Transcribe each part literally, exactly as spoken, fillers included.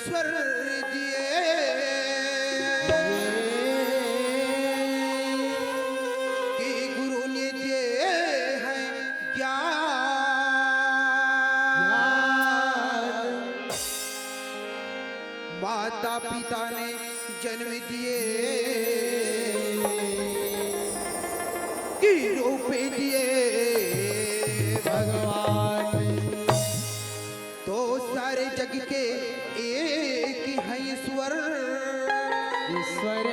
स्वर दिए कि गुरु ने दिए हैं ज्ञान, माता पिता ने जन्म दिए कि रूप दिए भगवान। तो सारे जग के एक ही हैं ईश्वर, ईश्वर।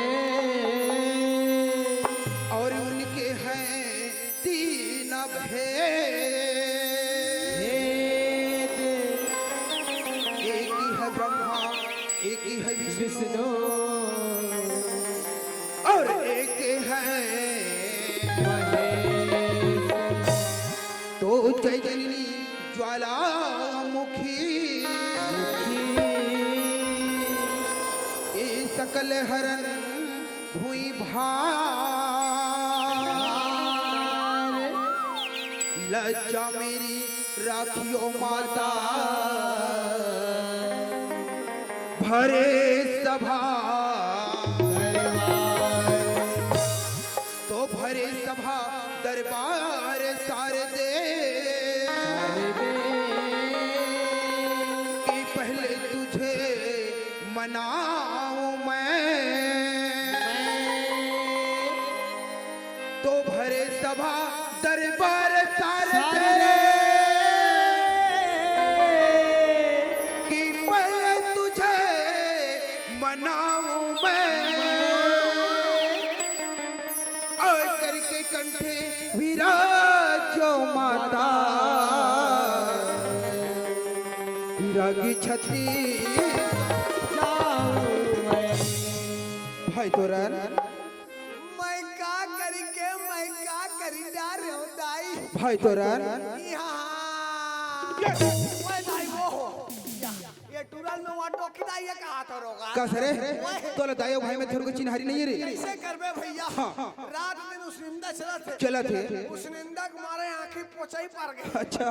और उनके हैं तीन भेद। भेद। एक ही है ब्रह्मा, एक ही है विष्णु, विष्णु। और एक है महेश। तो जय जननी ज्वालामुखी, ये सकल हरन भुइँ भार। लज्जा मेरी राखियो माता, भरे सभा दरबार। तो भरे सभा दरबार शारदे, शारदे। कि पहले तुझे मनाऊं मैं। तो भरे सभा दरबार शारदे, शारदे। कि पहले तुझे मनाऊं मैं। और करके कंठे विराजो माता, विरागी छती जाऊं मैं। भाई तोरन। मैं का करी के, मैं का करी डारे हो दाई। भाई तोरन। यहाँ। ओए दाई वो हो। या, ये टूरल में वहाँ टोकी दाई है, कहा तो रोगा। कस रे? ओए। तोला दाई अउ भाई में थोड़को चिन्हारी नहीं है रे। कैसे करबे भैया? हाँ, हाँ। रात दिन उस निंदा चलत है। चलत है। उस निंदा के मारे आँखी पोछा ही पड़ गए। अच्छा।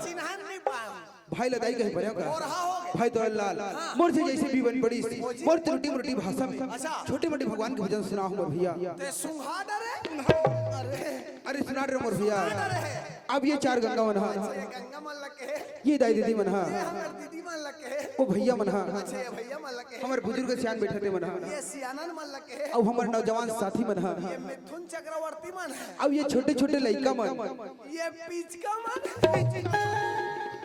चिन्हन नहीं पाया। भाई ला दाई कहे परे का? और हाँ हो गए। भाई तोरन लाल, हाँ। मोर से जैसे भी बन पड़ीस, मोर त्रुटि मुरुटि भाषा में अच्छा। छोटे मोटे भगवान के भजन सुनाहूं मोर भैया। ते सुंघा डरे? अरे। अरे सुना डरे मोर भैया। सुंघा डरे। अब ये चार गंगा मन हा। अच्छा, ये गंगा मन लग के। ये दाई दीदी मन हा। ये हमर दीदी मन लग के। वो भैया मन हा। अच्छा, ये भैया मन लग के। हमर बुजुर्ग सियान बैठे थे मन हा। ये सियानन मन लग के। अब हमर नौजवान साथी मन हा। ये मिथुन चक्रवर्ती मन है। अब ये छोटे छोटे लइका मन। ये पिचका मन।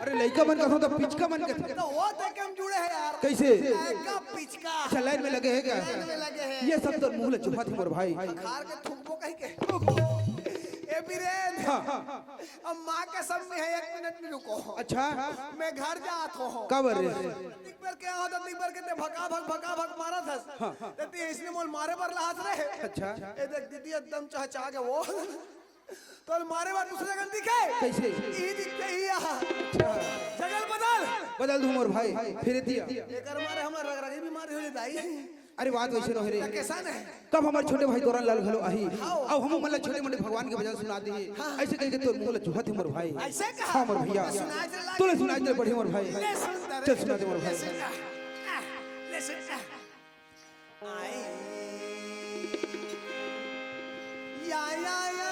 अरे लइका मन कथों त पिचका मन कथे। तो वो देखे हम जुड़े हैं यार। कैसे? लइका पिचका। अच्छा, लाइन में लगे हैं क्या? लाइन में लगे हैं। ये सब तो मुंह ले चुपा थी मोर भाई। खार के थूकबो कहीं के। ए बीरेन। हाँ। अब माँ कसम में है, एक मिनट में रुको। अच्छा। मैं घर जात हो। कब रे? दिख पर क्या होता, दिख पर के ते भका भक, भका भक मारा था। हाँ। ते ते इसने मोल मारे पर लात रहे। अच्छा। ए देख दीदी एकदम चहचा के वो। तोल मारे बाद दूसरे जगह दिखे। कैसे? ई दिखते ही यहाँ। अच्छा। जगह बदल। बदल दूं मोर भाई, फिर दिया। एकर मारे हमरा रग रगी बीमारी हो जाई। अरे बात वैसे रहे रे। त कैसा नहीं? कब हमर छोटे भाई तोरन लाल घलो आही? हाँ। अब हम मन ला छोटे मोटे भगवान के भजन सुना दे। हाँ। ऐसे कह के तोर मुंह ला चुहत हे मोर भाई। ऐसे कहा? हाँ मोर भैया। तो सुनाई दे लागे। तोले सुनाई दे बढ़िया मोर भाई। ले सुन दे रे। चल सुना दे मोर भाई। ले सुन दे। ले सुन दे। आई। या, या, या,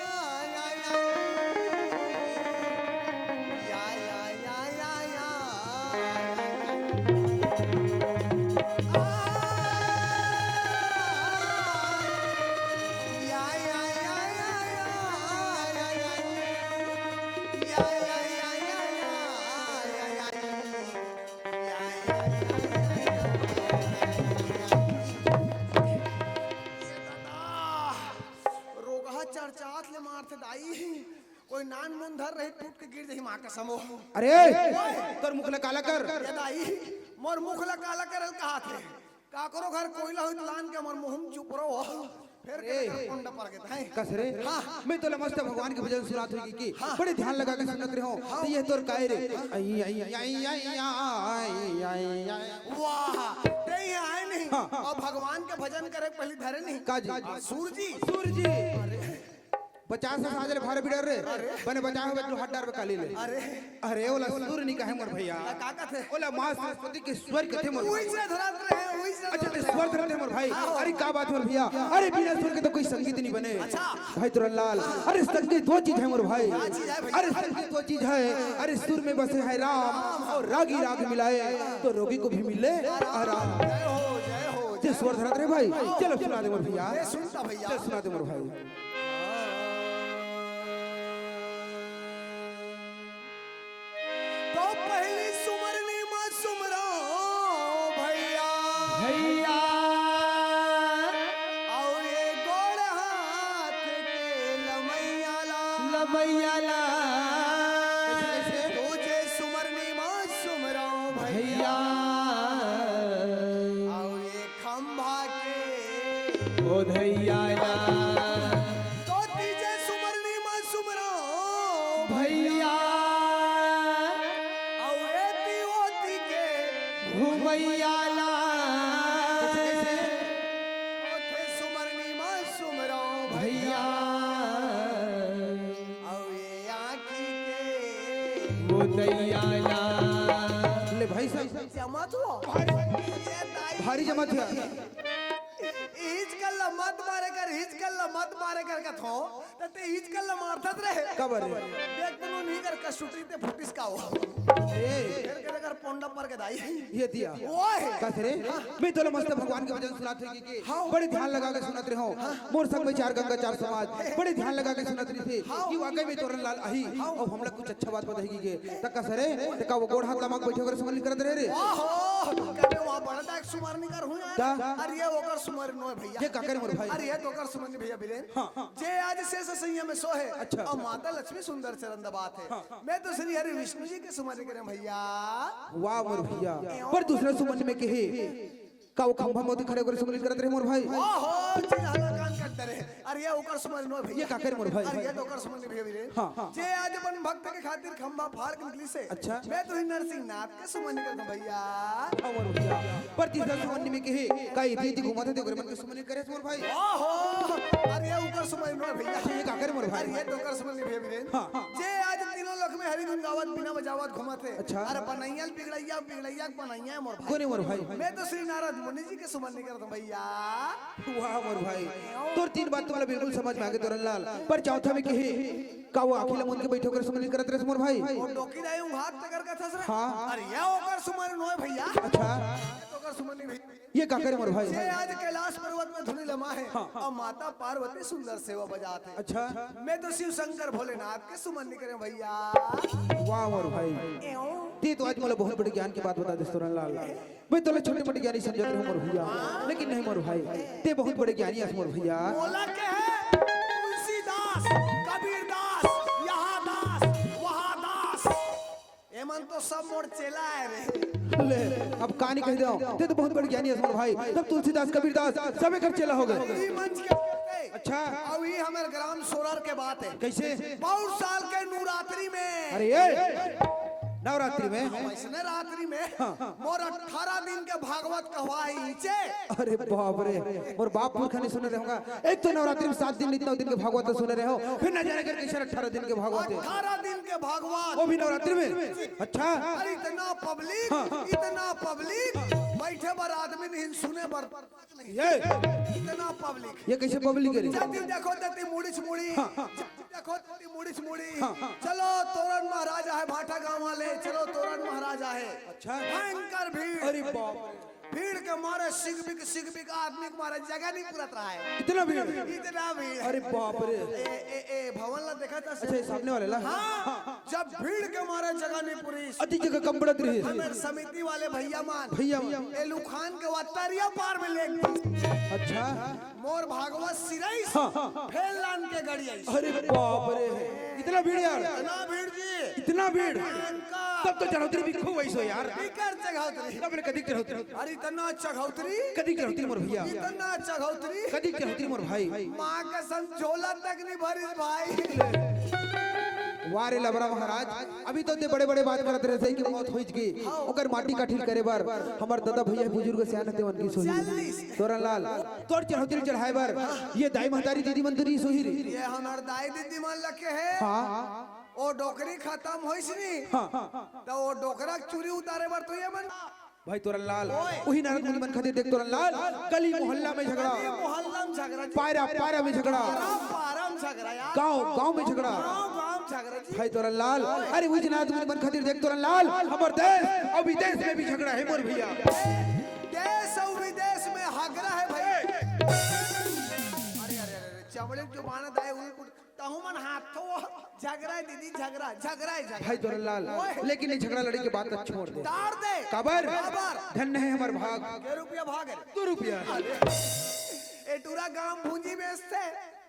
या, या। या, या, या, या, या। रोगहा चरचात ले मारथे दाई। कोई नान मुन धर रही, टूट के गिर जाही माँ कसम। अरे, तोर मुख ला काला कर। ए दाई, मोर मुख ला काला करल कहा थे। काकरो घर कोयला होई त लान के मोर मुंह में चुप रहो। फिर ए। के कुंड पर के ताई। कस रे? हाँ। मैं तो मस्त भगवान के भजन सुनात होई कि हाँ। बड़े ध्यान लगा के सुनत रहो। हाँ। तो ये तोर काय रे? आई, आई, आई। वाह, ते ही आए नहीं। हाँ। और भगवान के भजन करे पहले धरे नहीं। का जी? सूरजी। सूरजी। अरे। पचास साल ले भारे बिडर रे। बने बचाए होबे तो हड्डा रे काली ले। अरे। अरे, ओला सुर नहीं कहे मोर भैया। का कथे? ओला माँ सरस्वती के स्वर कथे मोर भैया। अच्छा, ते स्वर धरथे मोर भाई। अरे, का बात मोर भैया? अरे, बिना सुर के तो कोई संगीत नहीं बने। अच्छा। भाई तोरन लाल, अरे, संगीत वो चीज है मोर भाई। अरे, संगीत वो चीज है। अरे, सुर में बसे है राम और रागी राग मिलाए तो रोगी को भी मिले आराम। जय हो, जय हो, ते स्वर धरत रे भाई। चलो सुना दे मोर भैया। सुनता भैया। चल सुना दे मोर भाई। तो पहली सुमरनी मा सुमरो भैया। भैया। अउ ये गोड़ हाथ के लमैया ला। लमैया ला। दूजे सुमरनी मा सुमरो भैया। भैया। अउ ये खंभा के ओ धैया ला। तो तीजे सुमरनी मा सुमरो भैया। अउ एती ओती के घुमैया ला। ओथे सुमरनी मा सुमरो भैया। भैया। अउ ये आँखी के गोदैया ला। ले भाई साहब। जमा तो। भारी, ये दाई। भारी जमा थे। हिचकल ला मत मारे कर, हिचकल ला मत मारे कर कथो। त ते हिचकल ला मारथस रे। काबर रे? देख तनो नहीं कर कसूटरी ते फुटिस का हो। ए। फिर के कर पोंडा पर के दाई। ये दिया। ओए। का रे? मैं तोला मस्त भगवान के भजन सुनात रही के। हाँ। बड़े ध्यान लगा के सुनत रहे हो। मोर संग में चार गंगा चार समाज। बड़े ध्यान लगा के सुनत रही थे। हाँ। कि वाकई में तोरन लाल आही। हाँ। अउ हमला कुछ अच्छा बात बताही के। त का सरे, त का वो गोड़ हाथ लमा के बैठे ओकर सुमरनी करत रहे रे? ओहो, कबे वहाँ बड़ा दाई के सुमरनी कर हुई यार। का? अरे ये ओकर सुमरनी नोय भैया। ये काकर मोर भाई? अरे ये तो ओकर सुमरनी भैया बिरेन। हाँ, हाँ। जे आज शेष सैया में सोहे। अच्छा। अउ माता लक्ष्मी सुंदर चरण दबात हे। हाँ। मैं तो श्री हरि विष्णु जी के सुमरनी करे भैया। वाह मोर भैया। पर दूसरा सुमरनी में कहे, का वो खंभा मोती खड़े ओकर सुमरनी करत रहे मोर भाई? ओहो, चिन्हला कान कट रहे। अरे ये ओकर सुमरनी नोय भैया। ये काकर मोर भाई? अरे ये तो ओकर सुमरनी भैया बिरेन। हाँ, हाँ। जे आज अपन भक्त के खातिर खंभा फाड़ के निकलिस हे। अच्छा। मैं तो ही नरसिंह नाथ के सुमरनी करत हूँ भैया। हाँ मोर भैया। पर तीसरा सुमरनी में कहे, का इति इति घूमत हे ते ओकर मन के सुमरनी करे मोर भाई? ओहो, अरे ये ओकर सुमरनी नोय भैया। अच्छा, ये काकर मोर भाई? अरे ये तो ओकर सुमरनी भैया बिरेन। हाँ, हाँ। जे आज तीनों लोक में हरि गुण गावत बीना बजावत घूमत हे। अच्छा। अरे बनैया बिगड़ैया, बिगड़ैया बनैया मोर भाई। कोने मोर भाई? मैं तो श्री नारद मुनि जी के सुमरनी करत हूँ भैया। वाह मोर भाई, तोर तीन बात तो मोला बिल्कुल समझ में आगे तोरन लाल, पर चौथा में कहे, का वो आँखी ला मूंद के बैठे ओकर सुमरनी करत रहे मोर भाई? वो डोकी दाई उंघात तकर कथस रे। हाँ। अरे ये ओकर सुमरनी नोय भैया। अच्छा। ये तो ओकर सुमरनी भैया। ये काकर मोर भाई? जे आज कैलाश पर्वत में धुनी लमा हे। हाँ। अउ माता पार्वती सुंदर सेवा बजात हे। अच्छा। मैं तो शिव शंकर भोलेनाथ के सुमरनी करे भैया। वाह मोर भाई। एओ। ते तो आज मोला बहुत बड़े ज्ञान के बात बता देस तोरन लाल। मैं तोला छोटे मोटे ज्ञानी समझत रहे मोर भैया, लेकिन नहीं मोर भाई, ते बहुत बड़े ज्ञानी अस मोर भैया। मोला के हे तुलसीदास, कबीरदास, यहाँ दास, वहाँ दास। एमन तो सब मोर चेला आय रे। ले, अब कहानी कह दो, ते तो बहुत बड़े ज्ञानी अस मोर भाई, तब तुलसीदास, कबीरदास, सब एकर चेला हो गए। ई मंच के अच्छा। अउ ई हमर ग्राम सोरर के बात हे। कैसे? बहुत साल के नवरात्रि में। अरे ये, नवरात्रि में? हाँ, वैसने रात्रि में। हाँ। मोर अठारह दिन के भागवत कहवाही नीचे। अरे बाप रे, मोर बाप पुरखा नहीं सुने रहे होगा। एक तो नवरात्रि में सात दिन, नौ दिन के भागवत तो सुने रहे हो, फिर न जाने कर कैसे अठारह दिन के भागवत हे। अठारह दिन के भागवत। वो भी नवरात्रि में? अच्छा। अरे इतना पब्लिक, हाँ। इतना पब्लिक, बैठे बर आदमी नहीं, सुने बर ये? इतना पब्लिक। ये कैसे पब्लिक हे रे? जति देखो तति मुड़ीच मुड़ी। हाँ, हाँ। जति देखो तति मुड़ीच मुड़ी। हाँ, हाँ। चलो तोरन महाराज आहे भाटा गांव वाले, चलो तोरन महाराज आहे। अच्छा। भयंकर भीड़। अरे बाप रे। भीड़ के मारे सिगबिक सिगबिक आदमी के मारे जगह नहीं पूरत रहा हे। इतना भीड़? इतना भीड़। अरे बाप रे। ए, ए, ए, भवन ला देखा था? अच्छा, ये सामने वाले ला? हाँ। जब भीड़ के मारे जगह नहीं पूरी। अति जगह कम पड़त रही। हमर समिति वाले भैया मान। भैया मान। एलू खान के वत्तरिया पार में ले। अच्छा। मोर भागवत सिरइस। हाँ, हाँ। फेल लान के गड़ी आइस। अरे बाप रे, इतना भीड़ यार। इतना भीड़ जी। इतना भीड़। भयंकर। तब तो चढ़ौतरी भी खूब वैसो यार। बिकर चढ़ौतरी। तब ले कदी चढ़ौतरी। अरे इतना चढ़ौतरी। कदी चढ़ौतरी मोर भैया। इतना चढ़ौतरी। कदी चढ़ौतरी मोर भाई। माँ कसम झोला तक नहीं भरिस भाई। वाह रे लबरा महाराज, अभी तो ते बड़े-बड़े बात करत रहे कि मौत होइच गे, ओकर माटी काठी ल करे बर हमर ददा भैया बुजुर्ग सियान हे तेमन गिस होही। तोरन लाल, तोर चढ़ौती ल चढ़ाए बर ये दाई महतारी दीदी मन तो नइ गिस होही रे। ये हमर दाई दीदी मन लगे हे। हाँ। ओ डोकरी खतम होइस नी। हाँ। त ओ डोकरा के चूरी उतारे बर तो ये मन भाई तोरन लाल, ओए। उही नारद मुनि मन खातिर देख तोरन लाल, गली मोहल्ला में झगड़ा, गली मोहल्ला में झगड़ा जी। पारा पारा में झगड़ा, पारा पारा में झगड़ा यार। गांव गांव में झगड़ा। गांव गांव में झगड़ा जी। भाई तोरन लाल, ओए। अरे उही नारद मुनि मन खातिर देख तोरन लाल, हमर देश अउ विदेश में भी झगड़ा हे मोर भैया। देश अउ विदेश में हगरा हे भाई। अरे अरे अरे अरे, चमड़े के जो बाना दाए उल्कुट तहु मन हाथो झगरा हे दीदी, झगरा, झगरा हे, झगरा। भाई तोरन लाल, ओए। लेकिन ये झगड़ा लड़ई के बात ला छोड़ दे। टार दे। काबर? काबर? धन्य हे हमर भाग। के रुपया भाग हे? दू रुपया। ए टूरा गांव भूंजी बेचथे,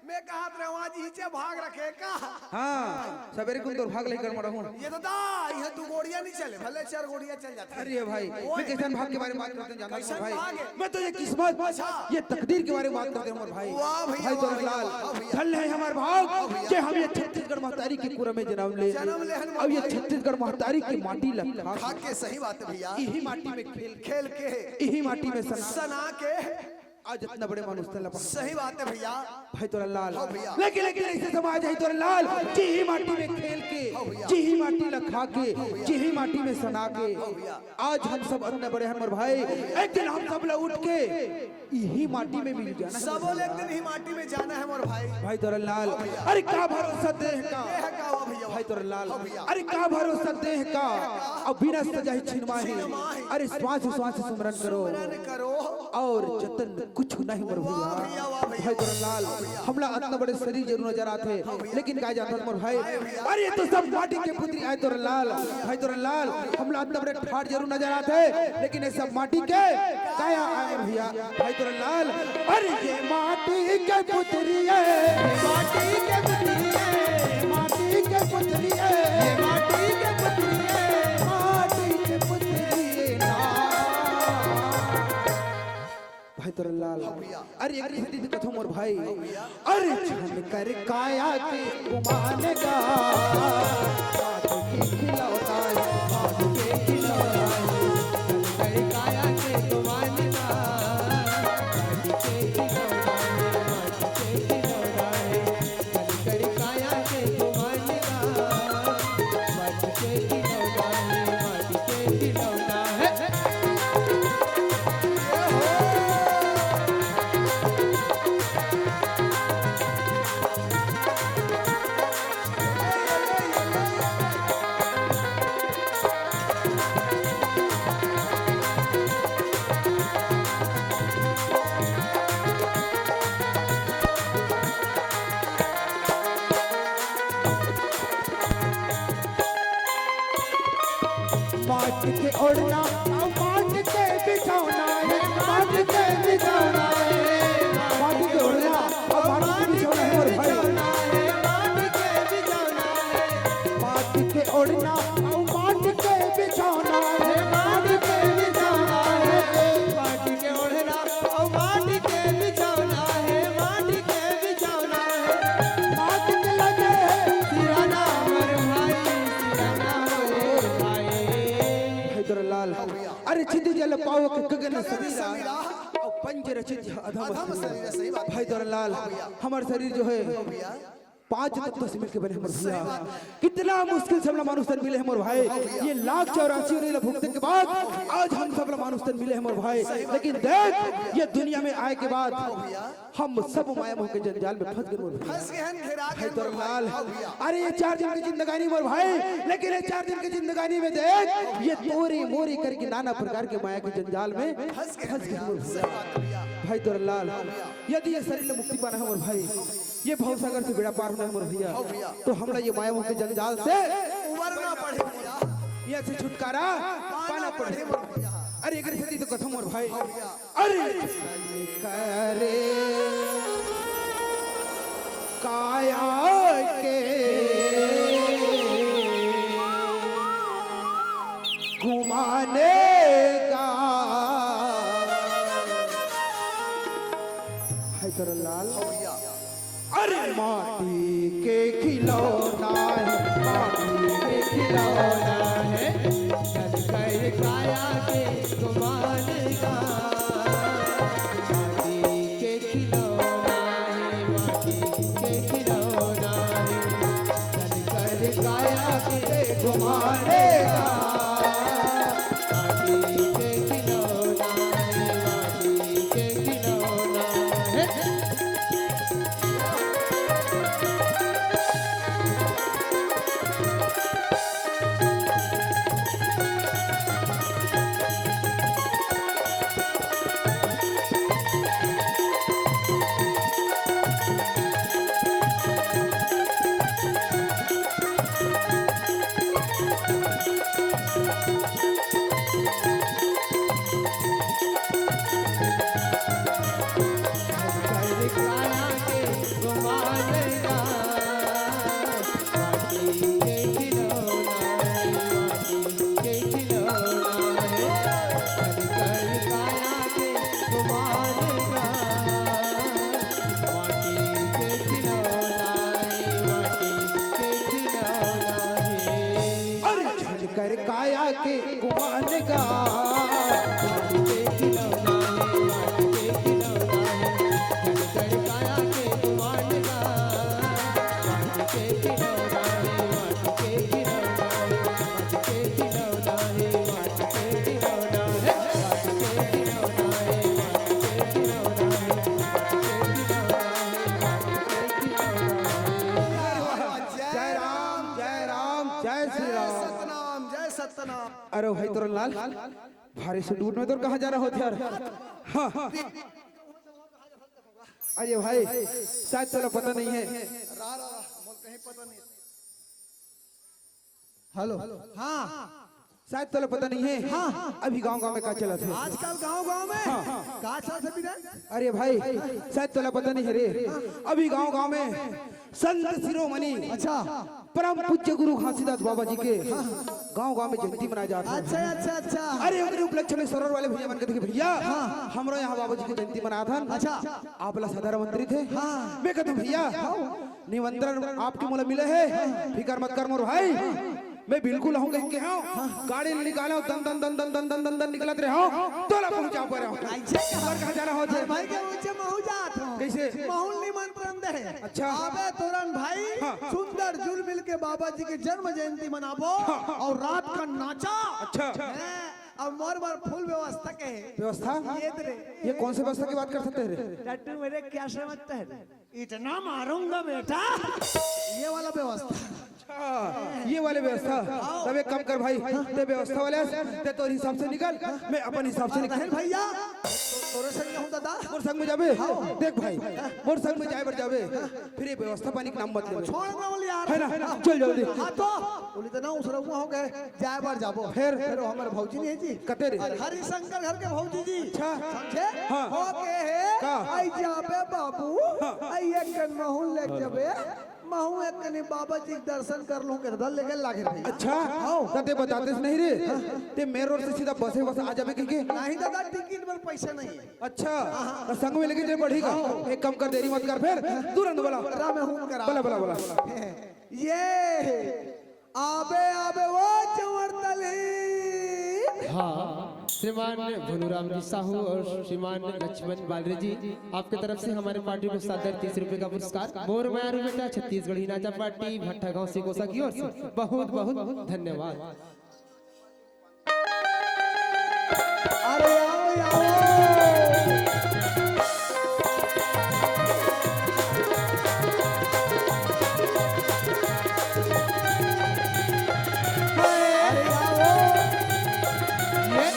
मैं कहत रहे आज इचे भाग रखे का? हाँ, सबेरे कुन तोर भाग लेकर मड़ा हूँ। ये तो दा, ये दू गोड़िया नइ चले, भले चार गोड़िया चल जाथे। अरे भाई, ओए। मैं कइसन भाग के बारे में बात करत हँव जानत हस कइसन भाई? भाग हे? मैं तो ये किस्मत, अच्छा। ये तकदीर के बारे में बात करत हँव मोर भाई। वाह भैया, भाई वाह तोरन भैया, लाल, वाह भैया। धन्य हे हमर भाग, वाह भैया। कि हम ये छत्तीसगढ़ महतारी के कुरा में जनम ले। जनम ले हन मोर अउ ये भाई। छत्तीसगढ़ महतारी के माटी ल खा खा के, सही बात हे भैया। इही माटी में खेल, खेल के। इही माटी में सना। सना के। आज अतना बड़े मानुष तन ला पा। सही बात हे भैया। भाई तोरन लाल। हाँ भैया। लेकिन, लेकिन अइसे समाज हे तोरन लाल, जिही माटी में खेल के, हाँ भैया। जिही माटी ला खा के, हाँ भैया। जिही माटी में सना के। हाँ भैया। आज हम सब अतना बड़े हन मोर भाई, एक दिन हम सब ला उठ के इही माटी में मिल जाना हे। सबो ला एक दिन इही माटी में जाना हे मोर भाई। भाई तोरन लाल, हाँ भैया। अरे का भरोसा देह का। देह का, वाह भैया, वाह। भाई तोरन लाल, हाँ भैया। अरे का भरोसा देह का, अब बिना सजा ही छिनमाही। छिनमाही। अरे श्वास श्वास सुमरन करो। सुमरन करो। अउ जतन कुछ नहीं मोर भैया। वाह भैया, वाह भैया। भाई तोरन लाल, हाँ भैया। हमला अतना बड़े शरीर जरूर नजर आथे, हाँ भैया। लेकिन काय जानत मोर भाई, हाँ भैया। अरे ये तो सब माटी के पुतरी आय तोरन लाल। भाई तोरन लाल, हमला अतना बड़े ठाट जरूर नजर आथे, लेकिन ये सब माटी के काया आय मोर भैया। भाई तोरन लाल, अरे ये माटी के पुतरी हे, माटी के पुतरी हे, माटी के पुतरी हे, माटी के पुतरी हे, माटी के पुतरी हे ना। भाई तोरन लाल। हाँ भैया। अरे एक दिन कथो मोर भाई। हाँ भैया। अरे झनकर काया के गुमान गा। बात के खिलौना हे, बात के खिलौना हे। झनकर काया के गुमान गा। बात के खिलौना हे, बात के खिलौना हे। झनकर काया के गुमान गा। बात के खिलौना हे, बात के खिलौना हे। माटी के ओढ़ना अउ माटी के बिछौना हे, माटी के बिछौना हे। माटी के ओढ़ना अउ माटी के बिछौना हे मोर भाई। माटी के ओढ़ना अउ माटी के बिछौना हे, माटी के बिछौना हे। माटी के ओढ़ना अउ माटी के बिछौना हे, माटी के बिछौना हे। माटी के लगे हे सिराना मोर भाई, सिराना मोर भाई। भाई तोरन लाल, अरे छिति जल पावक गगन समीरा, अउ पंच रचित अधम अधम समीरा। समीरा, सही बात। भाई तोरन लाल, हाँ भैया। हमर शरीर जो हे, हाँ भैया। पांच तत्व से मिलके बने हे मोर भैया। सही बात। कितना मुश्किल से हमला मानुष तन मिले हे मोर भाई। ये लाख चौरासी योनि ला भुगते के बाद आज हम सब ला मानुष तन मिले हे मोर भाई। सही बात। लेकिन देख, ये दुनिया में आए के बाद हम सब माया मोह के जंजाल में फंस गे मोर भैया। फंस गे हन, घेरा गे भाई मोर तोरन भाई। लाल, हाँ भैया। अरे ये चार दिन के जिंदगानी मोर भाई, लेकिन ये चार दिन के जिंदगानी में देख, ये तोरी मोरी करके नाना प्रकार के माया के जंजाल में फंस गे फंस गे भैया। मोर भैया। सही बात है भैया। भाई तोरन लाल, हाँ भैया। यदि ये शरीर ला मुक्ति पाना हे मोर भाई, ये भवसागर से बेड़ा पार होना हे मोर भैया, हाँ भैया। तो हमला ये माया मोह के जंजाल से उबरना पड़ही भैया। ये से छुटकारा पाना पाना पड़ही। पड़ही मोर भैया। अरे एक सेती तो कथो मोर भाई। हाँ भैया। अरे करे काया के घुमाने का। भाई तोरन लाल, हाँ भैया। अरे माटी के खिलौना है, माटी के खिलौना है, चल कर काया के गुमान का। माटी के खिलौना है, माटी के खिलौना है, चल कर काया के गुमान का। माटी के खिलौना है, माटी के खिलौना है। अरे झनकर काया के गुमान गा, माटी के खिलौना है, माटी के खिलौना है। झनकर काया के गुमान गा, माटी के खिलौना है, माटी के खिलौना है, माटी के खिलौना है, माटी के खिलौना है, माटी के खिलौना है, माटी के खिलौना है, माटी के खिलौना है। जय राम, जय राम, जय श्री राम। सतनाम, जय सतनाम। अरे भाई तोरन लाल, भारी से दूर में तोर कहाँ जाना होथे यार? हाँ। अरे भाई, शायद तोला पता नहीं है। हेलो। हाँ। शायद तोला पता नहीं है। हाँ। अभी गांव गांव में का चलत हे। आजकल गांव गांव में हाँ। का चलत हे बिना? अरे भाई, शायद तोला पता नहीं है रे। अभी गांव गांव में संत शिरोमणि अच्छा। परम पूज्य गुरु घासीदास बाबा जी के गांव गांव में जयंती मनाए जात हे। अच्छा, अच्छा, अच्छा। अरे ओकरे उपलक्ष्य में सरोवर वाले भैया मन कथे कि भैया, हाँ। हमरो यहाँ बाबा जी के जयंती मनात हन। अच्छा। आप ला सादर आमंत्रित हे। हाँ। मैं कहत हूँ भैया, निमंत्रण आपके मोला मिले हे, फिकर मत कर मोर भाई, मैं बिल्कुल आहूँ कहिके हूँ। गाड़ी निकालो, दन दन दन दन निकलत रहे हूँ, तोला पहुँचा पा रहे हूँ। ऐसे कहा। पर कहाँ जाना हो अरे जाए? भाई के ऊंचे महू जात हूँ। कैसे? महू निमंत्रण दे। अच्छा। अबे तोरन भाई, हाँ। सुंदर जुल मिल के बाबा जी के जन्म जयंती मनाबो हाँ। और रात का नाचा। अच्छा। हैं? अब मोर बर फुल व्यवस्था के हे। व्यवस्था? ये दे रे। ये कौन सी व्यवस्था की बात कर सकते हैं रे? टट्टू मेरे क्या समझता है रे? इतना मारूंगा बेटा। ये वाला व्यवस्था। अच्छा, ये वाले व्यवस्था। तब एक काम कर भाई, ते व्यवस्था वाले हस, ते तोर हिसाब से निकल, मैं अपन हिसाब से निकल। अरे भैया, तोरे संग हूँ दादा। मोर संग में जाबे? हाँ। देख भाई, मोर संग में जाए बर जाबे, फिर ये व्यवस्था पानी के नाम मत लेबे। छोड़ ना बोल यार। है ना? चल जल्दी। हाँ तो, बोली तो ना उसरउआ हो गए, जाए बर जाबो। फिर? फिर वो हमर भौजी नहीं जी। कते रे? अरे हरिशंकर घर के भौजी जी। अच्छा। समझे? हाँ। हो के हे, का? आई जाबे बाबू, हाँ। आई एक कन महू ले जाबे, महू एक कनी बाबा जी के दर्शन कर लूं के दल लेके लागे भाई। अच्छा? हाँ। त ते बतातेस नहीं रे? ते मेन रोड से सीधा बसे बस आ जाबे कहिके? नहीं दादा, टिकट पर पैसा नहीं है। अच्छा, हाँ। त संग में लेके जाए बढ़ी का? हाँ। एक काम कर, देरी मत कर फिर, तुरंत बोला। राम हूं करा। बोला, बोला, बोला। ये आबे, आबे वो चंवर तलही। हाँ, श्रीमान भनुराम जी साहू और श्रीमान लक्ष्मण बालरे जी, आपके तरफ से हमारे पार्टी को सादर तीस रुपए का पुरस्कार। मोर मया रुपए का छत्तीसगढ़ी नाचा पार्टी भट्टा गांव से कोसा की ओर से बहुत, बहुत धन्यवाद। अरे आओ, आओ। अरे आओ। ये।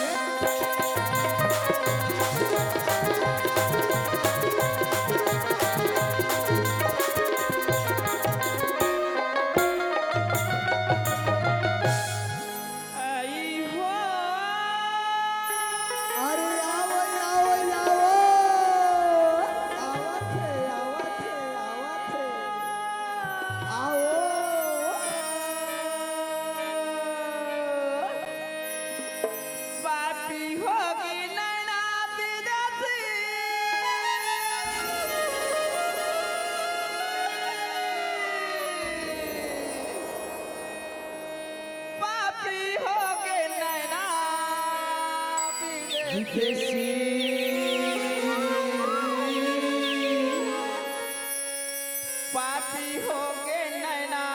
पापी होगे नैना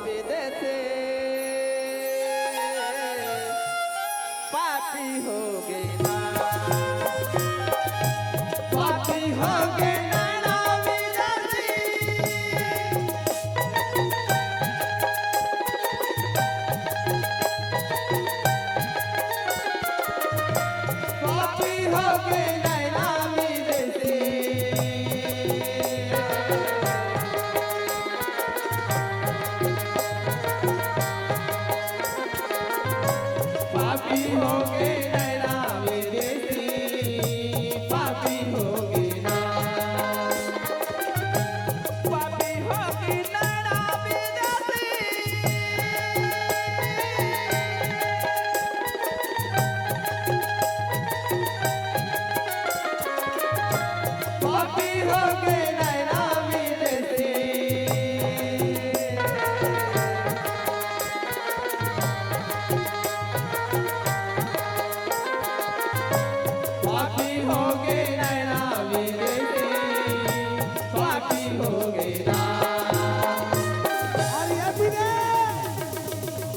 विदेशी, पापी होगे ना, पापी होगे नैना विदेशी। पापी होगे नैना विदेशी। पापी होगे नैना विदेशी। पापी होगे ना। पापी होगे नैना विदेशी। पापी होगे नैना विदेशी। पापी होगे नैना विदेशी। पापी होगे ना। अरे ये बीरेन,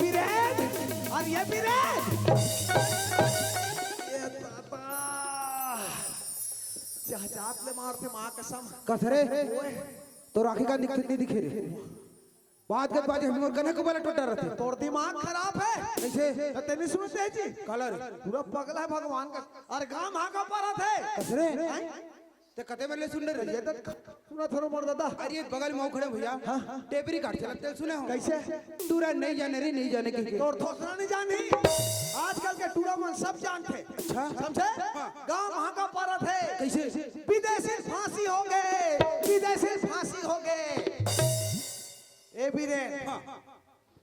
बीरेन, अरे ये बीरेन। ये दादा। जहजात ले मारथे माँ कसम। कस रे? ओए। तोर आँखी का दिखत नहीं दिखे रे। बात करत बात हम मोर कन्हे को बोला टोटा रथे। तोर दिमाग खराब हे। कइसे? त तें नइ सुनत हे जी। काला रे? पूरा पगला हे भगवान का। अरे गाँव मा का परत हे। कस रे? हैं? तें कते मेर ले सुन रे? ये तो सुना थोरो मोर दादा। अरे बगल मा खड़े भइया। हाँ। टेप रिकॉर्ड चलत तें सुने हो। कइसे? टूरा नइ जाने रे, नइ जाने कहिके। तोर थोथना नइ जानही। आजकल के टूरा मन सब जानथे। अच्छा। समझे? हाँ। गाँव मा का परत हे। कइसे? विदेशी फाँसी होगे, विदेशी फाँसी होगे। ए बीरेन, हाँ।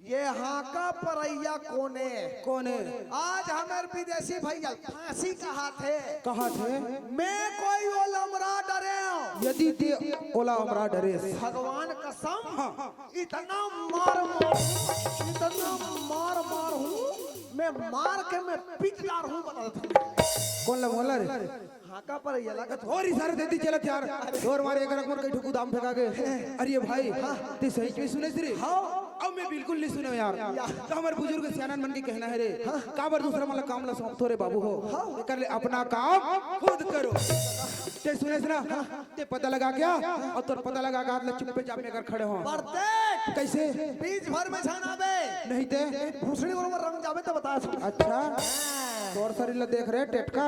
ये हाँका परइया कोन ए? कोन ए? आज हमर विदेशी भइया फाँसी कहाथे। कहाथे? मैं कोई ओला अमरा डरेंव। यदि तें ओला अमरा डरेस। भगवान कसम, हाँ। इतना मार मारहूँ, इतना मार मारहूँ, मैं मार के मैं पीट डारहूँ, बता देथँव। कोन ला, मोला रे? हाँका परइया लगत। और इशारा देती चलत यार। तोर मारे एक रकम कई ठो कुदाम फेंका गे। अरे भाई, हाँ। तें सही में सुनेस रे? हाँ। अब मैं बिल्कुल नइ सुनेंव यार। या। त हमर बुजुर्ग सियानन मन के कहना हे रे। हाँ। काबर दूसरा मन ला काम ला सौंपथो रे बाबू हो। हाँ। एकर ले अपना काम खुद करो। तें सुनेस ना? हाँ। तें पता लगा के आ, अउ तोर पता लगा के आ त ले चुप्पे चाप में अगर खड़े हों। परतेक। कइसे? बीच भर में झन आबे। नहीं ते? भूसड़ी बरोबर रंग जाबे त बता सुन। अच्छा। हाँ। तोर शरीर ला देख रे टेटका।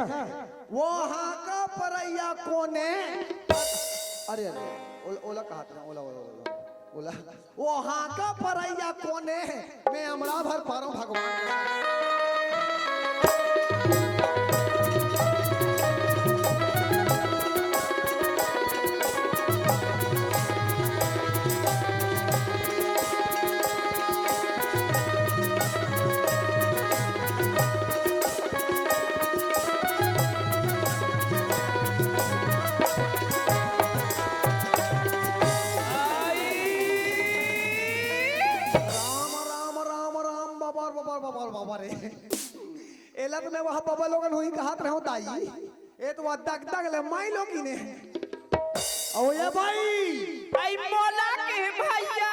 वो हाँका परइया कोन ए? अरे, अरे, ओला, ओला कहात ना, ओला, ओला, ओला, ओला। वो हाँका परइया कोन ए? मैं अमरा भर पारँव भगवान। राम, राम, राम, राम, बाबा, बाबा, बाबा, बाबा रे। एला तो मैं वहाँ बाबा लोगन होई कहत रहूँ दाई। ए तो वहाँ दग दग ले माई लोगिन ए। अउ ए भाई। आई मोला के भइया।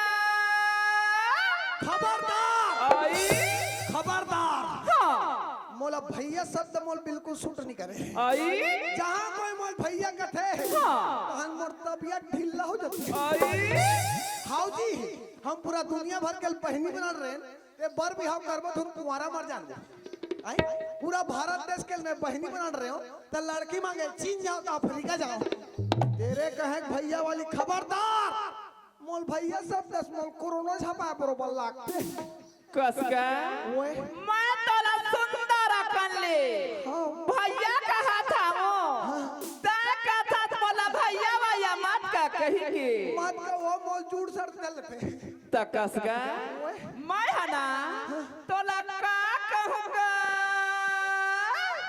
खबरदार। आई। खबरदार। हाँ। मोला भइया शब्द मोला बिल्कुल सूट नइ करे। आई। जहाँ कोई मोला भइया कथे, हाँ। तहाँ मोर तबियत ढिल्ला हो जाथे। आई। हाव जी, हम पूरा दुनिया भर के बहिनी बनात रहेन, तें बर बिहाव करबो त हम कुंवारा मर जान। आई? पूरा भारत देश के मैं बहिनी बनात रहेंव, त लड़की माँगे चीन जाओ त अफ्रीका जाओ। तेरे कहे भइया वाली खबरदार। मोला भइया शब्द से मोला कोरोना झपाय बरोबर लागथे। कस का? ओए। मैं तोला सुंदर अकन ले। हाँ। भइया कहत हँव। हाँ। तैं कहत हस मोला भइया वइया मत कह कहिके। मत कह, वो मोला जूड़ सर चलथे। त कस का? ओए। मैं ह ना, हाँ। तोला का कहूँ गा?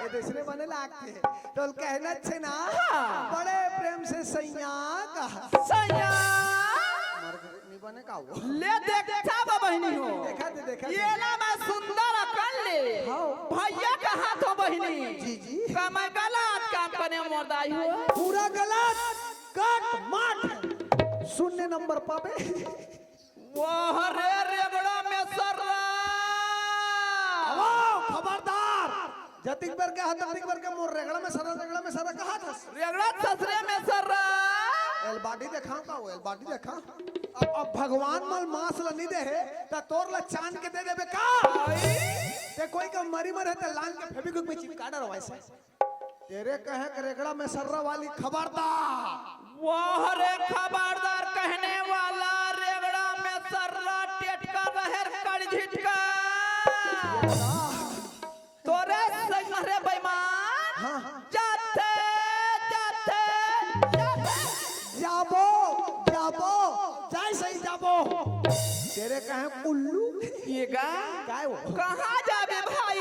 ए, दूसरे बने लागथे। तोला कहना छे ना? हाँ। बड़े प्रेम से सैया कहा। सैया। मर गए। नइ बने का वो? ले देखथँव बहिनी हो। देखा दे, देखा दे। एला मैं सुन सुंदर अकन ले। हाँ। भैया कहाथों बहिनी। जी, जी। का मैं गलत काम करेंव मोर दाई हो? पूरा गलत, कट, मट। शून्य नंबर पाबे। वाह रे रेगड़ा में सर्रा। अबो, खबरदार। जतिक बेर के हा, ततिक बेर के मोर रेगड़ा में सर्रा, रेगड़ा में सर्रा कहाथस। रेगड़ा ससरे में सर्रा। एल body देखांव का वो, एल body देखांव। अब, अब भगवान मोला मांस ल नइ दे हे, त तोर ल चांद के दे देबे का? आई। ते कोई का मरी मरे त लान के Fevikwik में चिपका डरवाय से। तेरे कहे के रेगड़ा में सर्रा वाली खबरदार। वाह रे खबरदार कहने वाला, रेगड़ा में सर्रा टेटका रहेर कड़ झिटका। तोरे संग रे बेईमान। हाँ, हाँ। जाथे, जाथे, जाथे। जाबो, जाबो, जाय सही जाबो। तेरे कहे उल्लू। ये गा? काय वो? कहाँ जाबे भाई?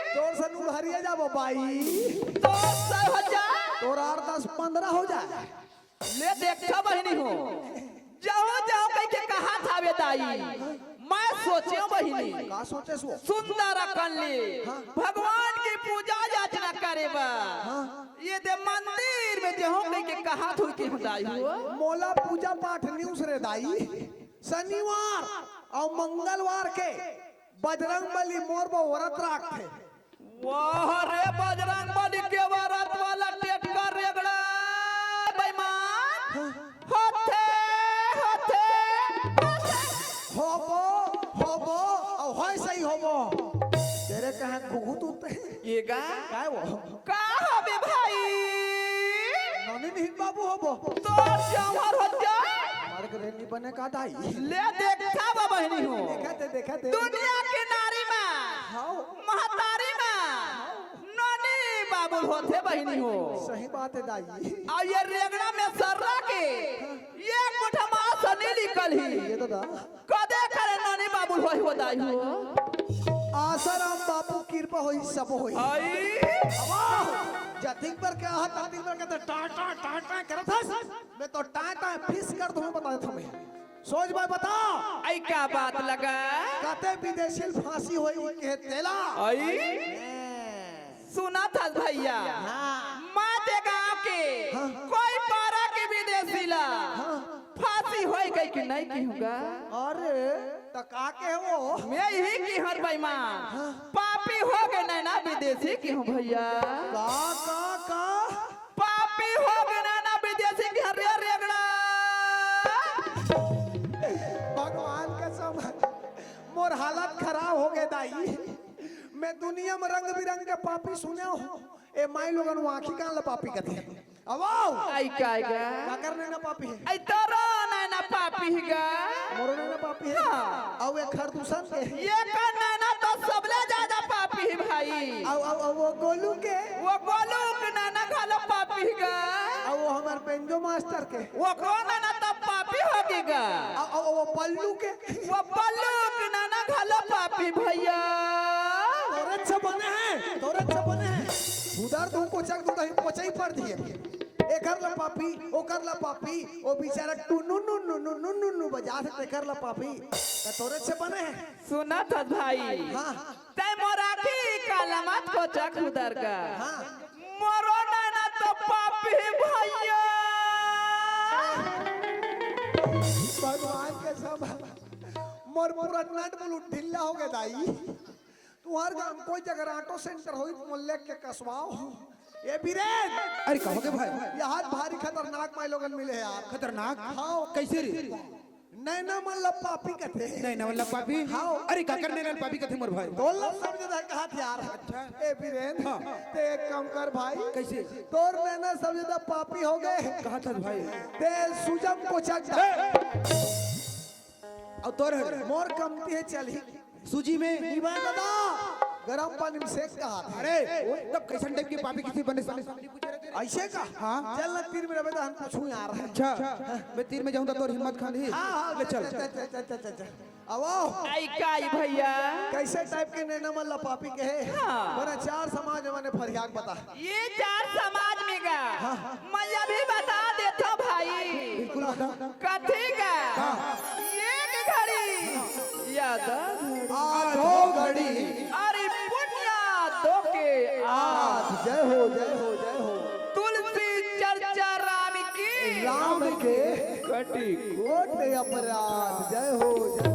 तोर से नुलहरिया जाबो बाई। तोर से हो जा। तोर आठ दस पंद्रह हो जाय। ले देखथा बहिनी हो, जाओ जाओ कहिके कहाथावे दाई। मैं सोचेंव बहिनी, का सोचेस वो? सुंदर अकन ले हाँ। भगवान के पूजा याचना करे बर हाँ। ये दे मंदिर में जाहूं कहिके कहाथों के हो दाई हो। मोला पूजा पाठ नइ उस रे दाई, शनिवार अउ मंगलवार के बजरंग बली मोर बर व्रत राखथे। वाह रे बजरंग बली के व्रत वाला टेटका रेगड़ा बेईमान। होथे, होथे, होथे। होबो, होबो, अउ होय सही होबो। तेरे कहे घुघुत उठथे। ये गा? काय वो? का होबे भाई? नोनी निहिन बाबू होबो। तोर जौहर हो जा। मारे के रेनी बने का दाई। ले देखथा बहिनी हो। देखाथे, देखाथे। दुनिया के नारी मा, हाँ। महतारी मा, नोनी बाबुल होथे बहिनी हो। सही बात हे दाई। अउ ये रेगड़ा में सर्रा के एक मुठा मांस नइ निकलही। ये तो दा। कदे करे नोनी बाबुल होही हो दाई हो। आसाराम बापू कृपा होही, सब होही। आई। जतिक बेर के हा, ततिक बेर के तो टाटा, टाटा करत हस। मैं तो टाटा फिस कर दूं, बता देथंव मैं। सोच भाई बता। आई का बात लगा? कते विदेशी ल फांसी होही के तेला। आई। सुनत हस भैया, हाँ। मैं ते गांव के हाँ। कोई पारा के विदेशी ला हाँ। फांसी होय कहिके नइ किहूं गा। अरे, त का केहे वो? मैं इही किहों बेईमान। हाँ। पापी होगे नैना विदेशी किहों भैया। का, का, का? पापी होगे नैना विदेशी किहों रे रेगड़ा। भगवान कसम, मोर हालत खराब होगे दाई। मैं दुनिया में रंग बिरंग के पापी सुनेंव। ए माईलोगन, वो आँखी कान ल पापी कथे। अबो! आई काय गा? काकर नैना पापी हे? आई तोरो नैना पापी हे गा। मोरो नैना पापी हे? हाँ। अउ ए खरदूसन के? एकर नैना तो सबले ज्यादा पापी हे भाई। अउ, अउ, अउ वो गोलू के? वो गोलू के नैना घलो पापी हे गा। अउ वो हमर बेंजो मास्टर के? ओकरो नैना तो पापी होगे गा। अउ, अउ, अउ वो पल्लू के? वो पल्लू के नैना घलो पापी भैया। तोरे से बने हे, तोरे से बने हे। उधर तू कोचक तू कहीं कोचई पड़ दिए। एकर ला पापी, ओकर ला पापी, ओ बेचारा टुनु नु नु नु नु नु नु बजाथे, तेकर ला पापी। त तोरे से बने हे। सुनत हस भाई। हाँ। तैं मोर आँखी काला मत कोचक उधर गा। हाँ। मोरो नैना तो पापी भैया। भगवान कसम, मोर पूरा नट बोल्ट ढीला होगे दाई। तुंहर गाँव कोई जगह ऑटो सेंटर होही त मोला लेग के कसवाव। ए बीरेन! अरे का होगे भाई? ए हा भारी खतरनाक माईलोगन मिले हे यार। खतरनाक? हाँ। कइसे रे? नैना मन ला पापी कथे। नैना मन ला पापी? हाँ। अरे काकर नैना ला पापी कथे मोर भाई? तोला समझे दा कहत यार। अच्छा। ए बीरेन, हाँ। तैं एक काम कर भाई। कइसे? तोर नैना समझे दा पापी होगे। कहत हस भाई। तैं सूजम कोचक दा। ए! अउ तोर हर? मोर कमती हे चलही। सूजी में? ई भाई दादा, गरम पानी में सेक कहाथे। अरे, तब कइसन टाइप के पापी किसी बने सामने पूछे रहते रे? अइसे का? हाँ। चल ना, तीर में रहबे त हम पूछूं यार। अच्छा, मैं तीर में जाहूं त तोर हिम्मत खांदही। हाँ, हाँ, ले चल, चल, चल। चल, चल, चल, चल। अबो। आई का ई भैया? कइसे टाइप के नैना मन ला पापी कहे? हाँ। बने चार समाज में मने फरियाक बता। ए चार समाज में गा, हाँ। मैं अभी बता देथंव भाई। बिल्कुल बता। कथे गा, हाँ। एक घड़ी, आधा घड़ी। आधो के कटी कोट अपराध। जय हो, जय।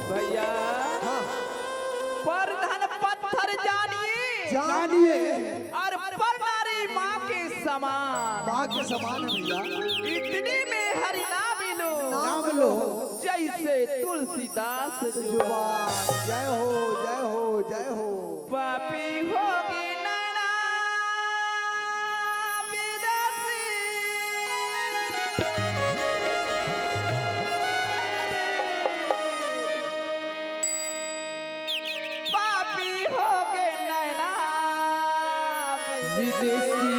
भैया, हाँ। पर धन पत्थर जानिए, जानिए। और पर नारी माँ के समान। माँ के समान है भैया। इतने में हरि नाम लो, नाम लो। जैसे तुलसीदास जुबान। जय हो, जय हो, जय हो। पापी होगी नैना विदेशी। पापी होगे नैना विदेशी।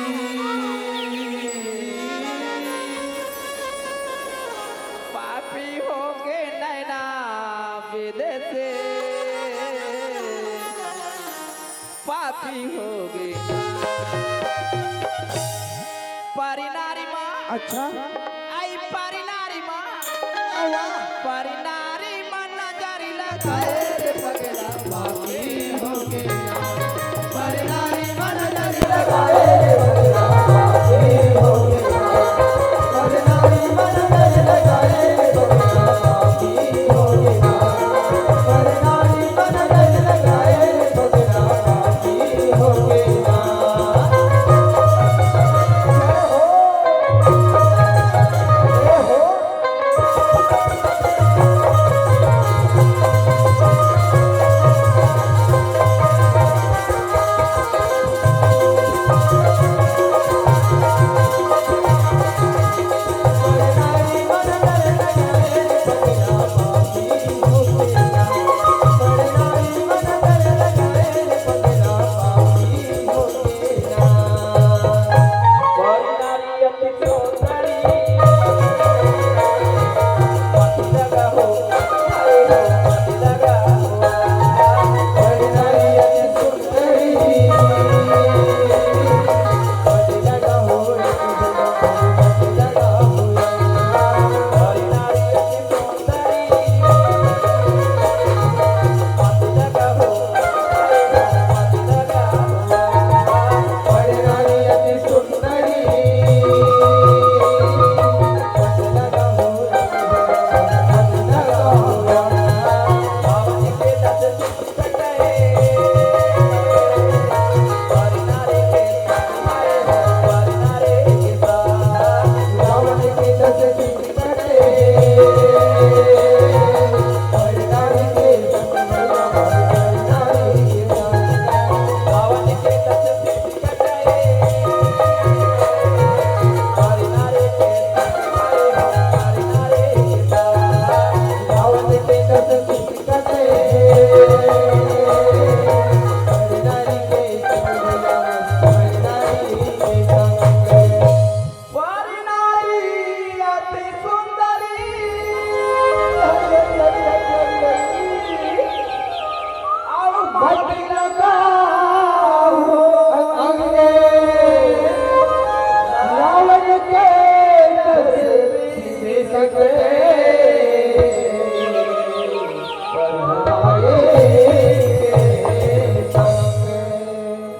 पापी होगे नैना विदेशी। पापी होगे। परी नारी माँ। अच्छा। आई परी नारी माँ। आवा। परी नारी माँ नजर लगाए रे पगला। पापी होगे। परी नारी माँ नजर लगाए रे पगला। पापी होगे। परी नारी माँ नजर लगाए रे पगला। पापी होगे। परी नारी माँ नजर लगाए रे पगला।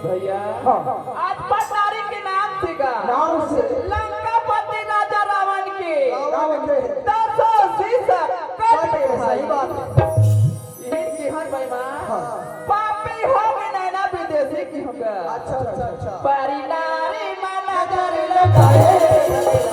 भैया, हाँ। आज पटनारी के नाम से का? नाम से। लंकापति राजा रावण के रावण के दसों शीश कट कट गए, सही बात है। यही कि हर भाई माँ हाँ। पापी होगे नैना विदेशी की होगा। अच्छा, अच्छा, अच्छा। परी नारी माँ नजर लगाए।